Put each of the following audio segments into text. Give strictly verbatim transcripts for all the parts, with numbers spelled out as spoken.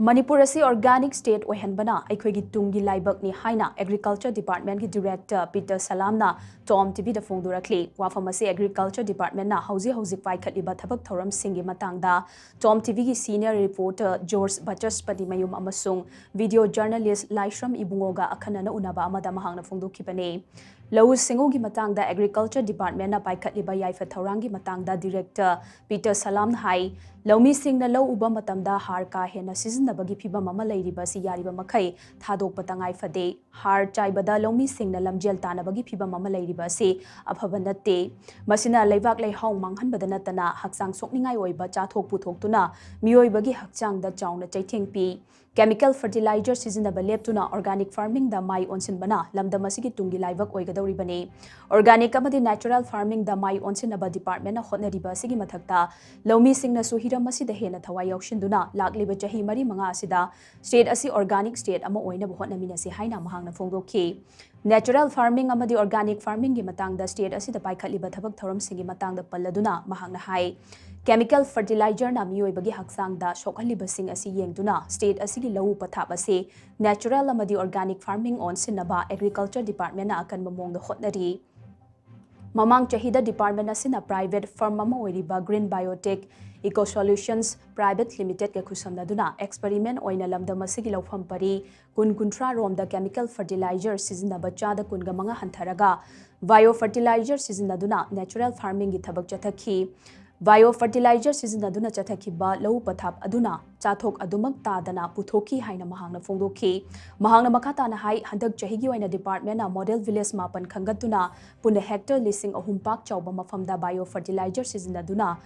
ꯃꯅꯤꯄꯨꯔ ꯑꯁꯤ organic state ꯑꯣꯏꯍꯟꯕꯅ ꯑꯩꯈꯣꯏꯒꯤ ꯇꯨꯡꯒꯤ ꯂꯥꯏꯕꯛꯅꯤ ꯍꯥꯏꯅ Agriculture Departmentꯀꯤ Director Peter Salamꯅ Tom TVꯗ ꯐꯣꯡꯗꯣꯔꯛꯂꯤ꯫ ꯋꯥꯐꯝ ꯑꯁꯤ Agriculture Departmentꯅ ꯍꯧꯖꯤꯛ ꯍꯧꯖꯤꯛ ꯄꯥꯏꯈꯠꯂꯤꯕ ꯊꯕꯛ ꯊꯧꯔꯝꯁꯤꯡꯒꯤ ꯃꯇꯥꯡꯗ Tom TVꯒꯤ senior reporter George Bachaspatimyum ꯑꯃꯁꯨꯡ video journalist ꯂꯥꯏꯁ꯭ꯔꯝ ꯏꯕꯨꯡꯉꯣꯒ ꯑꯈꯟꯅꯅ ꯎꯅꯕ ꯑꯃꯗ ꯃꯍꯥꯛꯅ ꯐꯣꯡꯗꯣꯛꯈꯤꯕꯅꯤ꯫ ꯂꯧꯎ ꯁꯤꯡꯎꯒꯤ ꯃꯇꯥꯡꯗ Agriculture Departmentꯅ ꯄꯥꯏꯈꯠꯂꯤꯕ ꯌꯥꯏꯐ ꯊꯧꯔꯥꯡꯒꯤ ꯃꯇꯥꯡꯗ Director Peter Salamꯅ ꯍꯥꯏ, ꯂꯧꯃꯤꯁꯤꯡꯅ ꯂꯧ ꯎꯕ ꯃꯇꯝꯗ ꯍꯥꯔ ꯀꯥ ꯍꯦꯟꯅ ꯁꯤꯖꯤꯟꯅꯕꯒꯤ ꯐꯤꯚꯝ ꯑꯃ ꯂꯩꯔꯤꯕ ꯑꯁꯤ ꯌꯥꯔꯤꯕ ꯃꯈꯩ ꯊꯥꯗꯣꯛꯄ ꯇꯉꯥꯏ ꯐꯗꯦ꯫ ꯍꯥꯔ ꯆꯥꯏꯕꯗ ꯂꯧꯃꯤꯁꯤꯡꯅ ꯂꯝꯖꯦꯜ ꯇꯥꯅꯕꯒꯤ ꯐꯤꯚꯝ ꯑꯃ ꯂꯩꯔꯤꯕ ꯑꯁꯤ ꯑꯐꯕ ꯅꯠꯇꯦ꯫ ꯃꯁꯤꯅ ꯂꯩꯕꯥꯛ ꯂꯩꯍꯥꯎ ꯃꯥꯡꯍꯟꯕꯗ ꯅꯠꯇꯅ ꯍꯛꯆꯥꯡ ꯁꯣꯛꯅꯤꯡꯉꯥꯏ ꯑꯣꯏꯕ ꯆꯥꯊꯣꯛ ꯄꯨꯊꯣꯛꯇꯨꯅ ꯃꯤꯑꯣꯏꯕꯒꯤ ꯍꯛꯆꯥꯡꯗ ꯆꯥꯎꯅ ꯆꯩꯊꯦꯡ ꯄꯤ꯫ Chemical fertilizer ꯁꯤꯖꯤꯟꯅꯕ ꯂꯦꯞꯇꯨꯅ organic farmingꯗ ꯃꯥꯏ ꯑꯣꯟꯁꯤꯟꯕꯅ ꯂꯝꯗꯝ ꯑꯁꯤꯒꯤ ꯇꯨꯡꯒꯤ ꯂꯥꯏꯕꯛ ꯑꯣꯏꯒꯗꯧꯔꯤꯕꯅꯤ꯫ Organic ꯑꯃꯗꯤ natural farmingꯗ ꯃꯥꯏ ꯑꯣꯟꯁꯤꯟꯅꯕ departmentꯅ ꯍꯣꯠꯅꯔꯤꯕ ꯑꯁꯤꯒꯤ ꯃꯊꯛꯇ ꯂꯧꯃꯤꯁꯤꯡꯅꯁꯨ ꯍꯤꯔꯝ ꯑꯁꯤꯗ ꯍꯦꯟꯅ ꯊꯋꯥꯏ ꯌꯥꯎꯁꯤꯟꯗꯨꯅ ꯂꯥꯛꯂꯤꯕ ꯆꯍꯤ ꯃꯔꯤ ꯃꯉꯥ ꯑꯁꯤꯗ state ꯑꯁꯤ organic state ꯑꯃ ꯑꯣꯏꯅꯕ ꯍꯣꯠꯅꯃꯤꯟꯅꯁꯤ ꯍꯥꯏꯅ ꯃꯍꯥꯛꯅ ꯐꯣꯡꯗꯣꯛꯈꯤ꯫ Natural farming ꯑꯃꯗꯤ organic farmingꯒꯤ ꯃꯇꯥꯡꯗ state ꯑꯁꯤꯗ ꯄꯥꯏꯈꯠꯂꯤꯕ ꯊꯕꯛ ꯊꯧꯔꯝꯁꯤꯡꯒꯤ ꯃꯇꯥꯡꯗ ꯄꯜꯂꯗꯨꯅ ꯃꯍꯥꯛꯅ ꯍꯥꯏ, Chemical fertilizerꯅ ꯃꯤꯑꯣꯏꯕꯒꯤ ꯍꯛꯆꯥꯡꯗ ꯁꯣꯛꯍꯜꯂꯤꯕꯁꯤꯡ ꯑꯁꯤ ꯌꯦꯡꯗꯨꯅ state ꯑꯁꯤꯒꯤ ꯂꯧꯎ ꯄꯊꯥꯞ ꯑꯁꯤ natural ꯑꯃꯗꯤ organic farming ꯑꯣꯟꯁꯤꯟꯅꯕ Agriculture Departmentꯅ ꯑꯀꯟꯕ ꯃꯑꯣꯡꯗ ꯍꯣꯠꯅꯔꯤ꯫ ꯃꯃꯥꯡ ꯆꯍꯤꯗ department ꯑꯁꯤꯅ private firm ꯑꯃ ꯑꯣꯏꯔꯤꯕ Green Biotech Eco Solutions Private Limitedꯒ ꯈꯨꯠꯁꯝꯅꯗꯨꯅ experiment ꯑꯣꯏꯅ ꯂꯝꯗꯝ ꯑꯁꯤꯒꯤ ꯂꯧꯐꯝ ꯄꯔꯤ ꯀꯨꯟ ꯀꯨꯟꯊ꯭ꯔꯥ ꯔꯣꯝꯗ chemical fertilizer ꯁꯤꯖꯤꯟꯅꯕ ꯆꯥꯗ ꯀꯨꯟꯒ ꯃꯉꯥ ꯍꯟꯊꯔꯒ bio fertilizer ꯁꯤꯖꯤꯟꯅꯗꯨꯅ natural farmingꯒꯤ ꯊꯕꯛ ꯆꯠꯊꯈꯤ꯫ Bio fertilizer ꯁꯤꯖꯤꯟꯅꯗꯨꯅ ꯆꯠꯊꯈꯤꯕ ꯂꯧꯎ ꯄꯊꯥꯞ ꯑꯗꯨꯅ ꯆꯥꯊꯣꯛ ꯑꯗꯨꯃꯛ ꯇꯥꯗꯅ ꯄꯨꯊꯣꯛꯈꯤ ꯍꯥꯏꯅ ꯃꯍꯥꯛꯅ ꯐꯣꯡꯗꯣꯛꯈꯤ꯫ ꯃꯍꯥꯛꯅ ꯃꯈꯥ ꯇꯥꯅ ꯍꯥꯏ, ꯍꯟꯗꯛ ꯆꯍꯤꯒꯤ ꯑꯣꯏꯅ departmentꯅ model village ꯃꯥꯄꯟ ꯈꯟꯒꯠꯇꯨꯅ ꯄꯨꯟꯅ hectare ꯂꯤꯁꯤꯡ ꯑꯍꯨꯝ ꯄꯥꯛ ꯆꯥꯎꯕ ꯃꯐꯝꯗ bio fertilizer ꯁꯤꯖꯤꯟꯅꯗꯨꯅ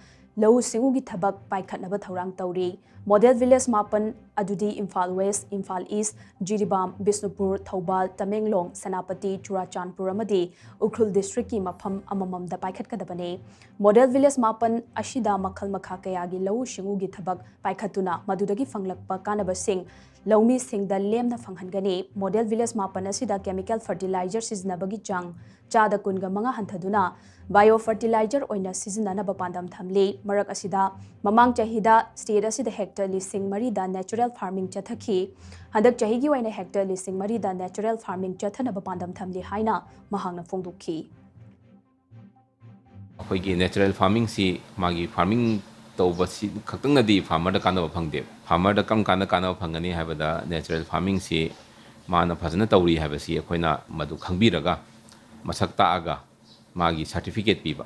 ꯂꯧꯎ ꯁꯤꯡꯎꯒꯤ ꯊꯕꯛ ꯄꯥꯏꯈꯠꯅꯕ ꯊꯧꯔꯥꯡ ꯇꯧꯔꯤ꯫ Model village ꯃꯥꯄꯟ ꯑꯗꯨꯗꯤ ꯏꯝꯐꯥꯜ West, ꯏꯝꯐꯥꯜ East, ꯖꯤꯔꯤꯕꯥꯝ, ꯕꯤꯁꯅꯨꯄꯨꯔ, ꯊꯧꯕꯥꯜ, ꯇꯃꯦꯡꯂꯣꯡ, ꯁꯦꯅꯥꯄꯇꯤ, ꯆꯨꯔꯥꯆꯥꯟꯄꯨꯔ ꯑꯃꯗꯤ ꯎꯈ꯭ꯔꯨꯜ districtꯀꯤ ꯃꯐꯝ ꯑꯃꯃꯝꯗ ꯄꯥꯏꯈꯠꯀꯗꯕꯅꯤ꯫ Model village ꯃꯥꯄꯟ ꯑꯁꯤꯗ ꯃꯈꯜ ꯃꯈꯥ ꯀꯌꯥꯒꯤ ꯂꯧꯎ ꯁꯤꯡꯎꯒꯤ ꯊꯕꯛ ꯄꯥꯏꯈꯠꯇꯨꯅ ꯃꯗꯨꯗꯒꯤ ꯐꯪꯂꯛꯄ ꯀꯥꯟꯅꯕꯁꯤꯡ ꯂꯧꯃꯤꯁꯤꯡꯗ ꯂꯦꯝꯅ ꯐꯪꯍꯟꯒꯅꯤ꯫ Model village ꯃꯥꯄꯟ ꯑꯁꯤꯗ chemical fertilizer ꯁꯤꯖꯤꯟꯅꯕꯒꯤ ꯆꯥꯡ ꯆꯥꯗ ꯀꯨꯟꯒ ꯃꯉꯥ ꯍꯟꯊꯗꯨꯅ bio fertilizer ꯑꯣꯏꯅ ꯁꯤꯖꯤꯟꯅꯅꯕ ꯄꯥꯟꯗꯝ ꯊꯝꯂꯤ꯫ ꯃꯔꯛ ꯑꯁꯤꯗ, ꯃꯃꯥꯡ ꯆꯍꯤꯗ state ꯑꯁꯤꯗ hectare ꯂꯤꯁꯤꯡ ꯃꯔꯤꯗ natural ꯐꯥꯔꯃꯤꯡ ꯆꯠꯊꯈꯤ꯫ ꯍꯟꯗꯛ ꯆꯍꯤꯒꯤ ꯑꯣꯏꯅ ꯍꯦꯛꯇꯔ ꯂꯤꯁꯤꯡ ꯃꯔꯤꯗ ꯅꯦꯆꯔꯦꯜ ꯐꯥꯔꯃꯤꯡ ꯆꯠꯊꯅꯕ ꯄꯥꯟꯗꯝ ꯊꯝꯂꯤ ꯍꯥꯏꯅ ꯃꯍꯥꯛꯅ ꯐꯣꯡꯗꯣꯛꯈꯤ꯫ ꯑꯩꯈꯣꯏꯒꯤ ꯅꯦꯆꯔꯦꯜ ꯐꯥꯔꯃꯤꯡꯁꯤ ꯃꯥꯒꯤ ꯐꯥꯔꯃꯤꯡ ꯇꯧꯕꯁꯤ ꯈꯛꯇꯪꯅꯗꯤ ꯐꯥꯔꯃꯔꯗ ꯀꯥꯟꯅꯕ ꯐꯪꯗꯦ꯫ ꯐꯥꯔꯃꯔꯗ ꯀꯔꯝ ꯀꯥꯟꯗ ꯀꯥꯟꯅꯕ ꯐꯪꯒꯅꯤ ꯍꯥꯏꯕꯗ, ꯅꯦꯆꯔꯦꯜ ꯐꯥꯔꯃꯤꯡꯁꯤ ꯃꯥꯅ ꯐꯖꯅ ꯇꯧꯔꯤ ꯍꯥꯏꯕꯁꯤ ꯑꯩꯈꯣꯏꯅ ꯃꯗꯨ ꯈꯪꯕꯤꯔꯒ, ꯃꯁꯛ ꯇꯥꯛꯑꯒ, ꯃꯥꯒꯤ ꯁꯥꯔꯇꯤꯐꯤꯀꯦꯠ ꯄꯤꯕ꯫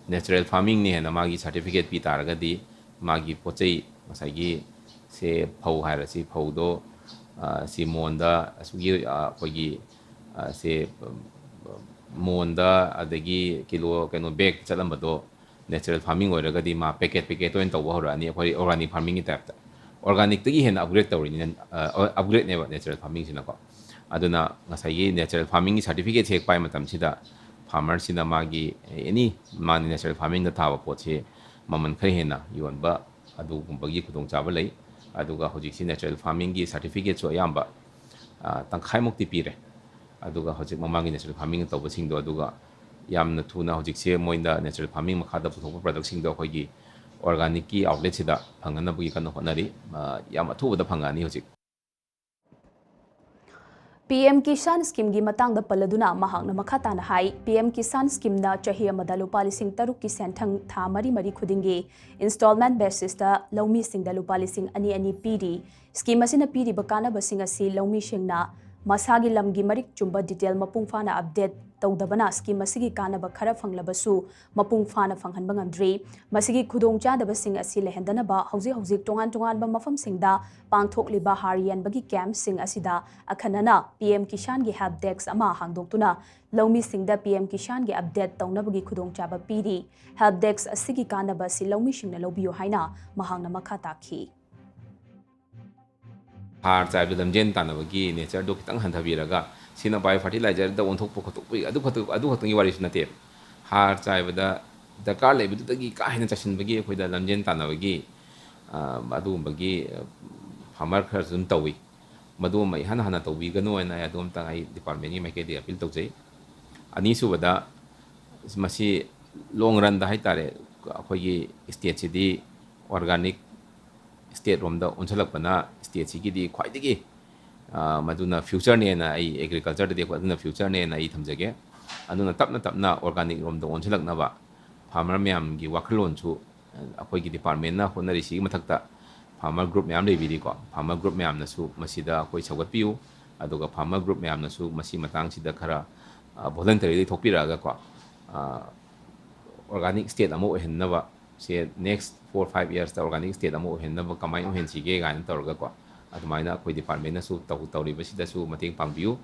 ꯅꯦꯆꯔꯦꯜ ꯐꯥꯔꯃꯤꯡꯅꯤ ꯍꯥꯏꯅ ꯃꯥꯒꯤ ꯁꯥꯔꯇꯤꯐꯤꯀꯦꯠ ꯄꯤ ꯇꯥꯔꯒꯗꯤ, ꯃꯥꯒꯤ ꯄꯣꯠ ꯆꯩ, ꯉꯁꯥꯏꯒꯤ ꯁꯦ ꯐꯧ ꯍꯥꯏꯔꯁꯤ, ꯐꯧꯗꯣ, ꯑ, ꯁꯤ ꯃꯣꯟꯗ ꯑꯁꯨꯛꯀꯤ, ꯑ, ꯑꯩꯈꯣꯏꯒꯤ, ꯑ, ꯁꯦ, ꯎꯝ, ꯃꯣꯟꯗ ꯑꯗꯒꯤ ꯀꯤꯂꯣ, ꯀꯩꯅꯣ, ꯕꯦꯒ ꯆꯠꯂꯝꯕꯗꯣ ꯅꯦꯆꯔꯦꯜ ꯐꯥꯔꯃꯤꯡ ꯑꯣꯏꯔꯒꯗꯤ ꯃꯥ ꯄꯦꯀꯦꯠ ꯄꯦꯀꯦꯠꯇ ꯑꯣꯏꯅ ꯇꯧꯕ ꯍꯧꯔꯛꯑꯅꯤ, ꯑꯩꯈꯣꯏ ꯑꯣꯔꯒꯥꯅꯤꯛ ꯐꯥꯔꯃꯤꯡꯒꯤ ꯇꯥꯏꯞꯇ꯫ ꯑꯣꯔꯒꯥꯅꯤꯛꯇꯒꯤ ꯍꯦꯟꯅ ꯑꯞꯒ꯭ꯔꯦꯗ ꯇꯧꯔꯤꯅꯤꯅ, ꯑ, ꯑꯞꯒ꯭ꯔꯦꯗꯅꯦꯕ ꯅꯦꯆꯔꯦꯜ ꯐꯥꯔꯃꯤꯡꯁꯤꯅꯀꯣ꯫ ꯑꯗꯨꯅ ꯉꯁꯥꯏꯒꯤ ꯅꯦꯆꯔꯦꯜ ꯐꯥꯔꯃꯤꯡꯒꯤ ꯁꯥꯔꯇꯤꯐꯤꯀꯦꯠꯁꯦ ꯍꯦꯛ ꯄꯥꯏ ꯃꯇꯝꯁꯤꯗ, ꯐꯥꯔꯃꯔꯁꯤꯅ ꯃꯥꯒꯤ ꯑꯦꯅꯤ, ꯃꯥꯅ ꯅꯦꯆꯔꯦꯜ ꯐꯥꯔꯃꯤꯡꯗ ꯊꯥꯕ ꯄꯣꯠꯁꯤ ꯃꯃꯜ ꯈꯔ ꯍꯦꯟꯅ ꯌꯣꯟꯕ ꯑꯗꯨꯒꯨꯝꯕꯒꯤ ꯈꯨꯗꯣꯡꯆꯥꯕ ꯂꯩ꯫ ꯑꯗꯨꯒ ꯍꯧꯖꯤꯛꯁꯤ ꯅꯦꯆꯔꯦꯜ ꯐꯥꯔꯃꯤꯡꯒꯤ ꯁꯥꯔꯇꯤꯐꯤꯀꯦꯠꯁꯨ ꯑꯌꯥꯝꯕ, ꯑ, ꯇꯪꯈꯥꯏꯃꯨꯛꯇꯤ ꯄꯤꯔꯦ꯫ ꯑꯗꯨꯒ ꯍꯧꯖꯤꯛ ꯃꯃꯥꯡꯒꯤ ꯅꯦꯆꯔꯦꯜ ꯐꯥꯔꯃꯤꯡ ꯇꯧꯕꯁꯤꯡꯗꯣ, ꯑꯗꯨꯒ ꯌꯥꯝꯅ ꯊꯨꯅ ꯍꯧꯖꯤꯛꯁꯦ ꯃꯣꯏꯗ ꯅꯦꯆꯔꯦꯜ ꯐꯥꯔꯃꯤꯡ ꯃꯈꯥꯗ ꯄꯨꯊꯣꯛꯄ ꯄ꯭ꯔꯗꯛꯁꯤꯡꯗꯣ ꯑꯩꯈꯣꯏꯒꯤ ꯑꯣꯔꯒꯥꯅꯤꯛꯀꯤ ꯑꯥꯎꯠꯂꯦꯠꯁꯤꯗ ꯐꯪꯅꯅꯕꯒꯤ ꯀꯟꯅ ꯍꯣꯠꯅꯔꯤ꯫ ꯑ, ꯌꯥꯝ ꯑꯊꯨꯕꯗ ꯐꯪꯉꯛꯑꯅꯤ ꯍꯧꯖꯤꯛ꯫ ꯄꯤ ꯑꯦꯝ ꯀꯤꯁꯥꯟ ꯁ꯭ꯀꯤꯝꯒꯤ ꯃꯇꯥꯡꯗ ꯄꯜꯂꯗꯨꯅ ꯃꯍꯥꯛꯅ ꯃꯈꯥ ꯇꯥꯅ ꯍꯥꯏ, ꯄꯤ ꯑꯦꯝ ꯀꯤꯁꯥꯟ ꯁ꯭ꯀꯤꯝꯅ ꯆꯍꯤ ꯑꯃꯗ ꯂꯨꯄꯥ ꯂꯤꯁꯤꯡ ꯇꯔꯨꯛꯀꯤ ꯁꯦꯟꯊꯪ ꯊꯥ ꯃꯔꯤ ꯃꯔꯤ ꯈꯨꯗꯤꯡꯒꯤ ꯏꯟꯁꯇꯣꯜꯃꯦꯟꯠ ꯕꯦꯁꯤꯁꯇ ꯂꯧꯃꯤꯁꯤꯡꯗ ꯂꯨꯄꯥ ꯂꯤꯁꯤꯡ ꯑꯅꯤ ꯑꯅꯤ ꯄꯤꯔꯤ꯫ ꯁ꯭ꯀꯤꯝ ꯑꯁꯤꯅ ꯄꯤꯔꯤꯕ ꯀꯥꯟꯅꯕꯁꯤꯡ ꯑꯁꯤ ꯂꯧꯃꯤꯁꯤꯡꯅ ꯃꯁꯥꯒꯤ ꯂꯝꯒꯤ ꯃꯔꯤꯛ ꯆꯨꯝꯕ ꯗꯤꯇꯦꯜ ꯃꯄꯨꯡ ꯐꯥꯅ ꯑꯞꯗꯦꯠ ꯇꯧꯗꯕꯅ ꯁ꯭ꯀꯤꯝ ꯑꯁꯤꯒꯤ ꯀꯥꯟꯅꯕ ꯈꯔ ꯐꯪꯂꯕꯁꯨ ꯃꯄꯨꯡ ꯐꯥꯅ ꯐꯪꯍꯟꯕ ꯉꯝꯗ꯭ꯔꯤ꯫ ꯃꯁꯤꯒꯤ ꯈꯨꯗꯣꯡꯆꯥꯗꯕꯁꯤꯡ ꯑꯁꯤ ꯂꯩꯍꯟꯗꯅꯕ ꯍꯧꯖꯤꯛ ꯍꯧꯖꯤꯛ ꯇꯣꯉꯥꯟ ꯇꯣꯉꯥꯟꯕ ꯃꯐꯝꯁꯤꯡꯗ ꯄꯥꯡꯊꯣꯛꯂꯤꯕ ꯍꯥꯔ ꯌꯦꯟꯕꯒꯤ ꯀꯦꯝꯞꯁꯤꯡ ꯑꯁꯤꯗ ꯑꯈꯟꯅꯅ ꯄꯤ ꯑꯦꯝ ꯀꯤꯁꯥꯟꯒꯤ ꯍꯦꯜꯞ ꯗꯦꯁ꯭ꯛ ꯑꯃ ꯍꯥꯡꯗꯣꯛꯇꯨꯅ ꯂꯧꯃꯤꯁꯤꯡꯗ ꯄꯤ ꯑꯦꯝ ꯀꯤꯁꯥꯟꯒꯤ ꯑꯞꯗꯦꯠ ꯇꯧꯅꯕꯒꯤ ꯈꯨꯗꯣꯡꯆꯥꯕ ꯄꯤꯔꯤ꯫ ꯍꯦꯜꯞ ꯗꯦꯁ꯭ꯛ ꯑꯁꯤꯒꯤ ꯀꯥꯟꯅꯕ ꯑꯁꯤ ꯂꯧꯃꯤꯁꯤꯡꯅ ꯂꯧꯕꯤꯌꯨ ꯍꯥꯏꯅ ꯃꯍꯥꯛꯅ ꯃꯈꯥ ꯇꯥꯈꯤ꯫ ꯍꯥꯔ ꯆꯥꯏꯕꯗ ꯂꯝꯖꯦꯟ ꯇꯥꯟꯅꯕꯒꯤ ꯅꯦꯆꯔꯗꯣ ꯈꯤꯇꯪ ꯍꯟꯊꯕꯤꯔꯒ, ꯁꯤꯅ ꯕꯥꯏꯑꯣ ꯐꯔꯇꯤꯂꯥꯏꯖꯔꯗ ꯑꯣꯟꯊꯣꯛꯄ ꯈꯣꯠꯇꯣꯛꯄꯒꯤ ꯑꯗꯨ ꯈꯛꯇ, ꯑꯗꯨ ꯈꯛꯇꯪꯒꯤ ꯋꯥꯔꯤꯁꯨ ꯅꯠꯇꯦꯕ꯫ ꯍꯥꯔ ꯆꯥꯏꯕꯗ ꯗꯔꯀꯥꯔ ꯂꯩꯕꯗꯨꯗꯒꯤ ꯀꯥ ꯍꯦꯟꯅ ꯆꯥꯏꯁꯤꯟꯕꯒꯤ ꯑꯩꯈꯣꯏꯗ ꯂꯝꯖꯦꯟ ꯇꯥꯟꯅꯕꯒꯤ, ꯑ, ꯑꯗꯨꯒꯨꯝꯕꯒꯤ, ꯑ, ꯐꯥꯔꯃꯔ ꯈꯔꯁꯨ ꯑꯗꯨꯝ ꯇꯧꯏ꯫ ꯃꯗꯨ ꯑꯃ ꯏꯍꯥꯟ ꯍꯥꯟꯅ ꯇꯧꯕꯤꯒꯅꯨ ꯍꯥꯏꯅ ꯑꯩ ꯑꯗꯨ ꯑꯝꯇꯪ ꯑꯩ ꯗꯤꯄꯥꯔꯠꯃꯦꯟꯒꯤ ꯃꯥꯏꯀꯩꯗꯒꯤ ꯑꯄꯤꯜ ꯇꯧꯖꯩ꯫ ꯑꯅꯤꯁꯨꯕꯗ, ꯃꯁꯤ ꯂꯣꯡ ꯔꯟꯗ ꯍꯥꯏꯇꯥꯔꯦ, ꯑꯩꯈꯣꯏꯒꯤ ꯁ꯭ꯇꯦꯠꯁꯤꯗꯤ ꯑꯣꯔꯒꯥꯅꯤꯛ state ꯔꯣꯝꯗ ꯑꯣꯟꯁꯤꯜꯂꯛꯄꯅ state ꯁꯤꯒꯤꯗꯤ ꯈ꯭ꯋꯥꯏꯗꯒꯤ, ꯑ, ꯃꯗꯨꯅ future ꯅꯦꯅ ꯑꯩ agriculture ꯗꯗꯤ ꯑꯩꯈꯣꯏ ꯑꯗꯨꯅ future ꯅꯦꯅ ꯑꯩ ꯊꯝꯖꯒꯦ꯫ ꯑꯗꯨꯅ ꯇꯞꯅ ꯇꯞꯅ organic ꯔꯣꯝꯗ ꯑꯣꯟꯁꯤꯜꯂꯛꯅꯕ farmer ꯃꯌꯥꯝꯒꯤ ꯋꯥꯈꯜꯂꯣꯟꯁꯨ, ꯑ, ꯑꯩꯈꯣꯏꯒꯤ department ꯅ ꯍꯣꯠꯅꯔꯤꯁꯤꯒꯤ ꯃꯊꯛꯇ farmer group ꯃꯌꯥꯝ ꯂꯩꯕꯤꯔꯤꯀꯣ, farmer group ꯃꯌꯥꯝꯅꯁꯨ ꯃꯁꯤꯗ ꯑꯩꯈꯣꯏ ꯁꯧꯒꯠꯄꯤꯌꯨ꯫ ꯑꯗꯨꯒ farmer group ꯃꯌꯥꯝꯅꯁꯨ ꯃꯁꯤ ꯃꯇꯥꯡꯁꯤꯗ ꯈꯔ, ꯑ, voluntarily ꯊꯣꯛꯄꯤꯔꯛꯑꯒꯀꯣ, ꯑ, organic state ꯑꯃ ꯑꯣꯏꯍꯟꯅꯕ, ꯁꯦ next four five years ꯇ organic state ꯑꯃ ꯑꯣꯏꯍꯟꯅꯕ ꯀꯃꯥꯏꯅ ꯑꯣꯏꯍꯟꯁꯤꯒꯦ ꯀꯥꯏꯅ ꯇꯧꯔꯒꯀꯣ, ꯑꯗꯨꯃꯥꯏꯅ ꯑꯩꯈꯣꯏ department ꯅꯁꯨ ꯇꯧ-, ꯇꯧꯔꯤꯕꯁꯤꯗꯁꯨ ꯃꯇꯦꯡ ꯄꯥꯡꯕꯤꯌꯨ꯫